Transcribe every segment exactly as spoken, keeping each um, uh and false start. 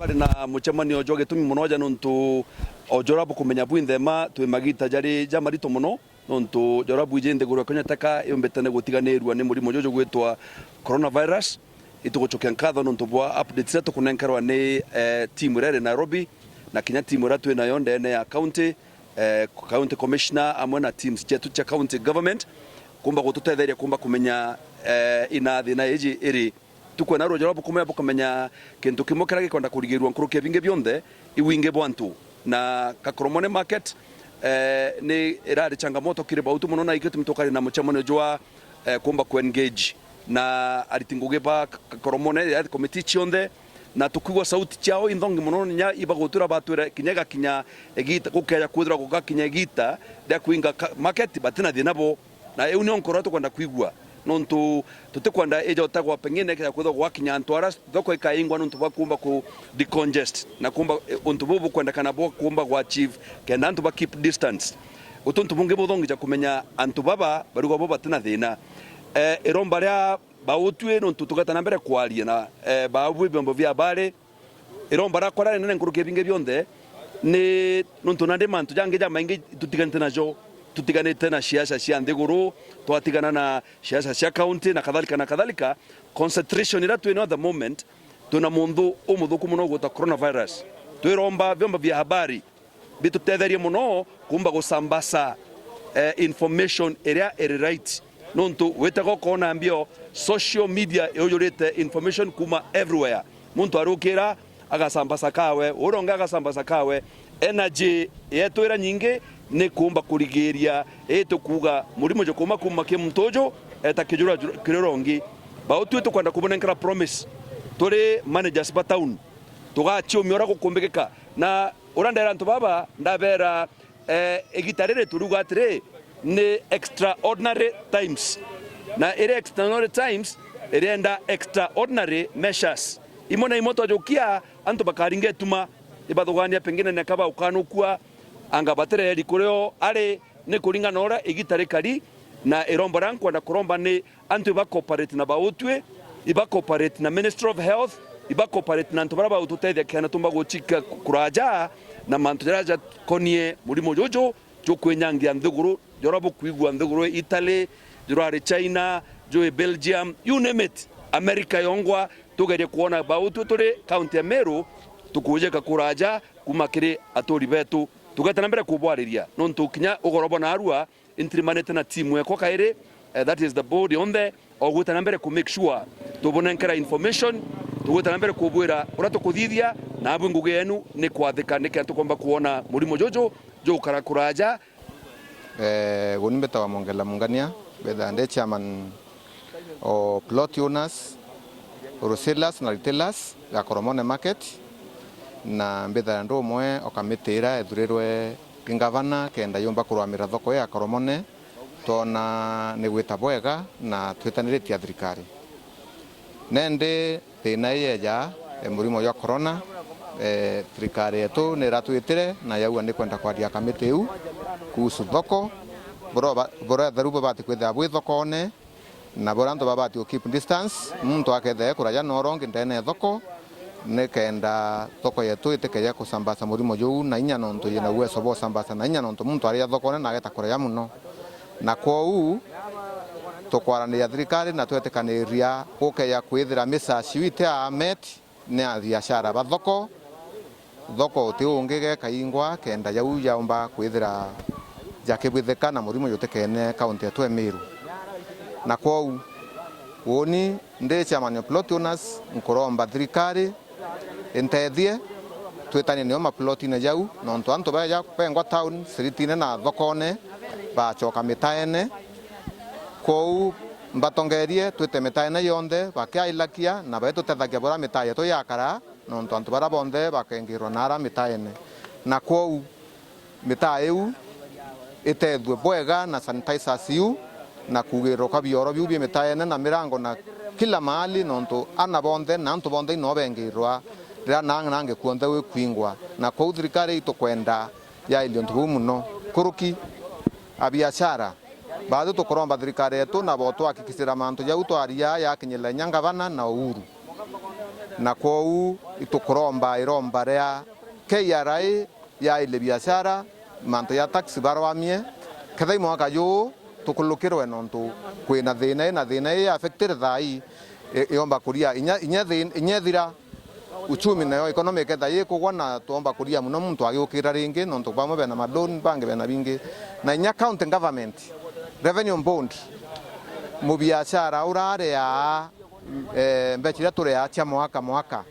Ari na mucemanio jwa gitumi mono aja nontu o jora bukumenya bwinthe ma twi magita jari jamarito mono, nontu jora bwiji nthiguru ya Kenya teka yumbite ni gutiganirua ni murimo juju gwitwa coronavirus. Itugucokia nkatho nontu bwa updates iria tukunenkerwa ni, eh, timu iria iri Nairobi na kinya timu iria twi nayo ndene ya county, eh, county commissioner amwe na teams cietu cia county government kumba gututetheria kumba kumenya, eh, ina thina iji iri. Tukwenda ruuja rwa bukumenya bukamenya kintu kimwe kiria gikwenda kurigirua nkuruki ya bingi bionthe, i wingi bwa antu. Na Kakoromone market, eh, ni irari changamoto kiri bautu mono, na ikio gitumi tukari na mucemanio jwa, eh, kumba ku engage na ariti ngugi ba Kakoromone, ya committee cionthe, na tukwigua sauti ciao inthongi mono, nya ibagutwira batwire kinya igakinya igita, gukeja kwithirwa gugakinya igita ria kuinga ka-, market, batina thina bo. Na iu nio nkoro tukwenda kwigua, nontu tutikwenda ijotagwa pengine kethira kwithirwa gwakinya antu ara thoko ikaingwa nontu bwa kuumba ku decongest na kuumba, eh, untu buu bukwendekana bwa kuumba gwa achieve kenda antu ba keep distance. Guti untu bungi buthongi ja kumenya antu baba barigwa bo batina thina. Eh, iromba ria bautwi nontu tugeta na mbere kwaria na, eh, baabwi biombo bia habari, iromba rakwa ria rinene nkuruki ya bingi bionthe ni nontu nandi mantu jangi jamaingi tutiganite najo, tutiganite na siasa cia nthiguru, twatigana na siasa cia county na kadhalika na kadhalika. Concentration iria twinayo at the moment, twina munthu umuthuku mono ugwitwa coronavirus. Twiromba vyombo vya habari bitutetherie mono kumba gusambaza, eh, information iria iri right. Nontu witega ukona mbio social media iujurite information kuma everywhere. Muntu arukira agasambaza kawe, uria ungi agasambaza kawe. Energy yetu iria nyingi ni kumba kurigiria itu kuuga murimo jukuma kuma ki muntu uju eta kijura kiri uria ungi. Bautwi tukwenda kubunenkera promise. Turi managers ba town, tugaciumia uria gukumbikika. Na uria ndera antu baba, ndabera, eh, igita riri turiuga atiri, ni extraordinary times. Na iri extraordinary times irienda extraordinary measures. Imwe na imwe twajukia, antu bakaringa ituma, ibathugania pengine neka baukanukua, anga batireri kurio ari, ni kuringana na uria igita rikari. Na irombo ria nkwenda kuromba ni antu iba cooperate na bautwi, iba cooperate na Ministry of Health, iba cooperate na antu baria bagututethia kenda tumba gucika kuraja na mantu jaria jakonie murimo juju jukwinyangia nthiguru, juria bukwigua nthiguru Italy, jurari China, jui Belgium, you name it, America yongwa, tugerie kwona bautwi turi county ya Meru tukujika kuraja kuma kiri aturi betu. Tugeta na mbere kubwariria, nontu kinya ugoro bwa narua, intirimanite na timu ekwa kairi, eh, that is the board yonthe, o gwita na mbere ku make sure tubunenkera information, tugwita na mbere kubwira uria tukuthithia, na abwi ngugi yenu ni kwathika, niki tukomba kwona murimo juju jugukara kuraja. Eh, guni mbitawa Mongela Mungania, mbithaa ndi chairman o plot owners, wholesalers na retailers ya Koromone Market, na mbithaa ndi umwe o kamiti iria ethurirwe ni ngavana kenda yumba kurugamira thoko ya Koromone, twona ni gwita bwega na twitaniritie a thirikari. Nendi thina ii yeja, e, murimo jwa corona, e, thirikari yetu ni iratwitire na yaua ni kwenda kwaria kamiti iu kuhusu thoko, buria ba-, buria utheru bubati kwithira bwi thokone, na buria antu babati ku keep distance, muntu akethire kuraja na uria ungi ndene ya thoko, ni kenda thoko yetu itikeje kusambaza murimo juu na inya, nontu yina uwezo bwa usambaza na inya, nontu muntu arija thokone na ageta kureja mono. Na kwou, tukwaraniria thirikari na twetikaniria gukeja kwithira misasi iu iti a met ni a biashara ba thoko, thoko uti ungi gekaingwa kenda jau jaumba kwithira jakibwithika na murimo jutikene kaunti yetu ya Meru. Na kwou, uuni ndi chairman of plot owners, nkuromba thirikari intethie twitanie nio maplotine jau, nontu antu baja bengwa town, streetine na thokone, bacoka mitaene. Kwou mbatongerie twite mitaene yonthe, bakiailakia na baitutethagia buria mitaa yetu yakara, nontu antu baria bonthe bakengirwa naara mitaene. Na kwou mitaa iu itethue bwega na sanitizers iu, na kugiruka bioro biu bi mitaene na mirango na kila mahali, nontu ana bonthe na antu bonthe ino bengirwa riria naangi kuonthe gwikwingwa. Na kwou thirikari itukwenda yairie untu buu mono. Nkuruki a biashara, baathu tukuromba thirikari yetu nabo twahakikishira mantu jau twaria yakinyira inya ngavana na Uhuru. Na kwou itukuromba iromba ria K R A yaile biashara, mantu ya tax barwamie, kethai mwaka juu tukulukirwe nontu kwina thina ii, na thina ii affectire thaa ii i-, iomba kuria inya, inya thi-, inya ithira uchumi nayo economy iketha ikugwa na tuomba kuria muno muntu agiukira ringi nontu bamwe bena ma loan, bangi bena bingi. Na inya county government, revenue board, mubiashara uraria eh, mbeca iria tureaa cia mwaka mwaka,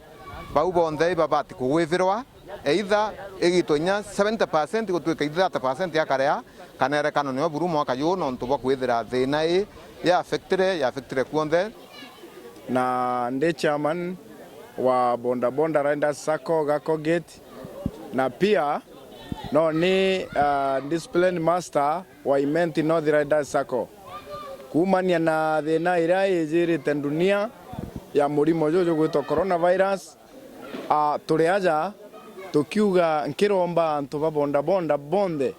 bau bonthe ibabati kugwithirwa either igitwe inya seventy percent gutwika thirty percent akarea, kana erekano nio buru mwaka juu nontu bwa kwithira thina ii ya affectire, ya affectire kuonthe. Na ndi chairman wa Boda Boda Riders Sacco Gako Gate, na pia no ni, ah, discipline master wa Imenti North Riders Sacco. Kuumania na thina iria ijirite ndunia ya murimo juju gwitwa coronavirus, a, turi aja tukiuga nkiromba antu ba boda boda bonthe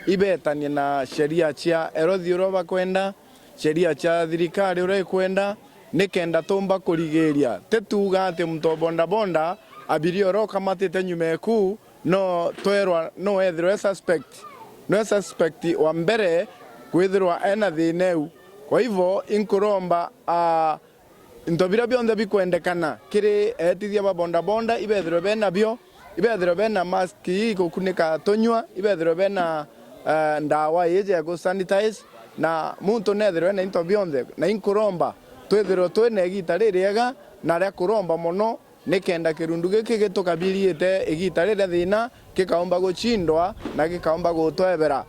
ibetanie na sheria cia erothi uria bakwenda, sheria cia thirikari uria ikwenda, nikenda tumba kurigiria. Ti tuuga ati muntu wa boda boda abiria uria ukamatite nyuma eku no twerwa no ethirwa e suspect, no e suspect wa mbere kwithirwa ena thina eu. Kwa hivyo, inkuromba, ah, into biria bionthe bikwendekana kiri eetithia ba boda boda ibethirwe bena bio, ibethirwe bena mask ii igukunika tunyua, ibethirwe bena, eh, ndawa iji ya gu sanitize, na muntu nethirwe ena into bionthe. Na inkuromba twithirwe twina igiita ririega na ria kuromba mono, nikenda kirundu giki gitukabiriite igiita riria thina gikaumba gucindwa na gikaumba gutwebera.